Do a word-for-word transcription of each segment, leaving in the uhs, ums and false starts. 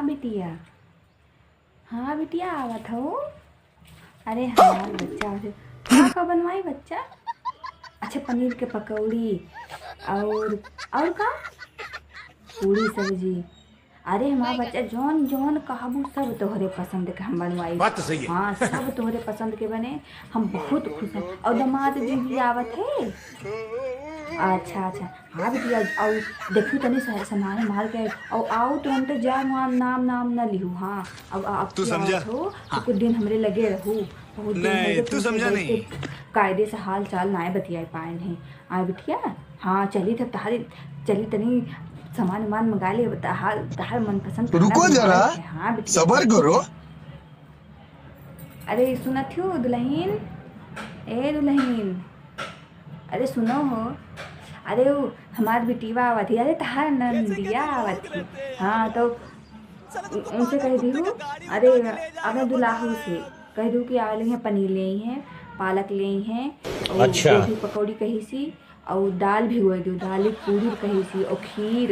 बिटिया, हाँ बिटिया, आवत हो। अरे हाँ बच्चा, आवत हो। का का बनवाई बच्चा? अच्छा, पनीर के पकौड़ी और, और का? पूरी सब्जी। अरे हमार बच्चा, जौन जौन कहबू सब तोहरे पसंद के हम बनवाई। बात तो सही है। हाँ, सब तोहरे पसंद के बने, हम बहुत खुश हैं। और दामाद जी भी आवत है। अच्छा अच्छा, हाँ बिटिया, और देखू तनी सा-, सामान हमार के, और आओ तुरंत जा, नाम नाम नाम न लिहू। हाँ, अब आप तू समझा? आवत हो तो कुछ दिन हमरे लगे रहू। बहुत दिन नहीं, हो गए तू तुमसे समझा बैठ के नहीं। कायदे से हाल चाल नाय बतियाए पाए नहीं। आ बिटिया, हाँ चली तब तहारी, चली तनी सामान उमान मंगा ले, तहार, तहार मनपसंद खाना रुको बनवाए जरा, है। हाँ बिटिया, सबर ठीक करो। है। अरे सुनत हो दुलहिन, ए दुलहिन, अरे सुनो हो, अरे उ हमार बिटिया आवत ही, अरे तहार नंदिया आवत ही। हाँ तो उ-, उनसे कह दिहू, अरे अपने दुलाहू से कह दिहू कि आवे ले हैं, पनीर ले आई हैं, पालक ले आई हैं, और अच्छा। गोभी पकौड़ी कही सी, और दाल भिगोए दिहू, दाल पूरी कही सी, और खीर,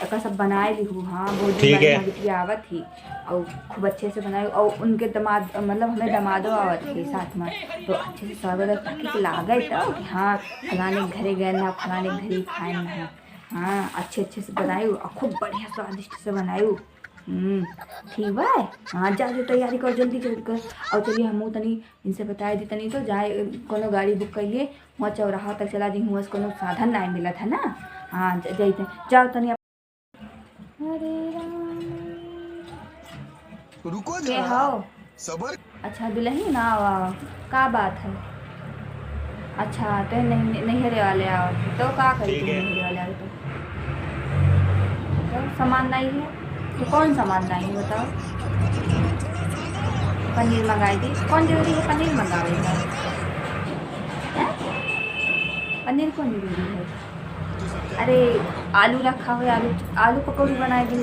एका सब बनाए लिहू। हाँ, बहुत दिन ठीक बाद है। हमार बिटिया आवत ही, और खूब अच्छे से बनाए, और उनके दामाद, मतलब हमें दामादो आवत ही साथ में, तो अच्छे से स्वागत और ताकि लागे तो कि हाँ फलाने के घरे गए ना, फलाने के घरे खाए ना। हाँ, अच्छे अच्छे से बनाए, और खूब बढ़िया स्वादिष्ट से बनाए। हम्म, ठीक बा। हाँ, जा, जा, तैयारी कर, जल्दी, जल्दी कर। और चलिए, हमहू तनी इनसे बताए दी तनी, तो जाए, कोनो गाड़ी बुक कर लिए, वहाँ चौराहा तक चला दी, हुआँ से कोनो साधन नाहीं मिलत है ना। हाँ, ज-, जाइते, जाओ तनी। हरे राम। रुको के जरा, हो? सबर। अच्छा, दुलहिन, आओ, आओ। का बात है? अच्छा, तो नहीं, नैहरे वाले आवत है, तो का करी ठीक तुम है। नैहरे वाले आवे तो? तो सामान नहीं है, तो कौन सामान नहीं है, बताओ? पनीर मंगाई दी, कौन जरूरी है पनीर मंगावे का? हैं? पनीर कौन जरूरी है? अरे, आलू रखा हुआ है, आलू, आलू पकौड़ी बनाए दी,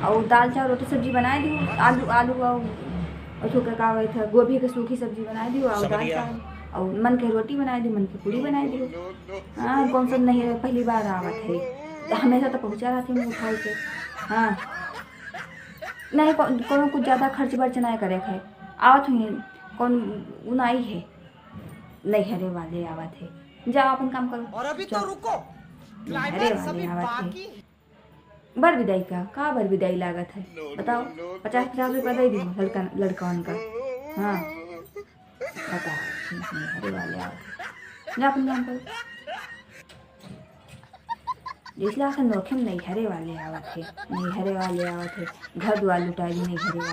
और दाल चावल रोटी सब्जी बनाए दी, आलू, आलू और, और थोड़ा का कहत है, गोभी के सूखी सब्जी बनाए दी, और समझ दाल गया। चावल, और मन के रोटी बनाए दी, मन के पूरी बनाए दी। हाँ, कौन सा नहीं है, पहली बार आवत है, तो हमेशा तो पहुँचा रहती हूँ उठाई के। हाँ, नहीं, कौन, कौन कुछ ज़्यादा खर्च बर्च नहीं करे है, आवत हुई, कौन उनाई है, नैहरे वाले आवत है, जाओ अपन काम करो। और अभी तो जाओ। रुको, नैहरे climax वाले अभी आवत है। बाकी है। बर विदाई का, का बर विदाई लागत है? बताओ, पचास पचास रुपया दे दी लड़का, लड़कन का। हाँ, बताओ, नैहरे वाले आवत है। जा अपन काम करो। इसलिए आखिर नोखे में नैहरे वाले आवत है, नैहरे वाले आवत है, घर दुआर लुटाई दी नैहरे वाले।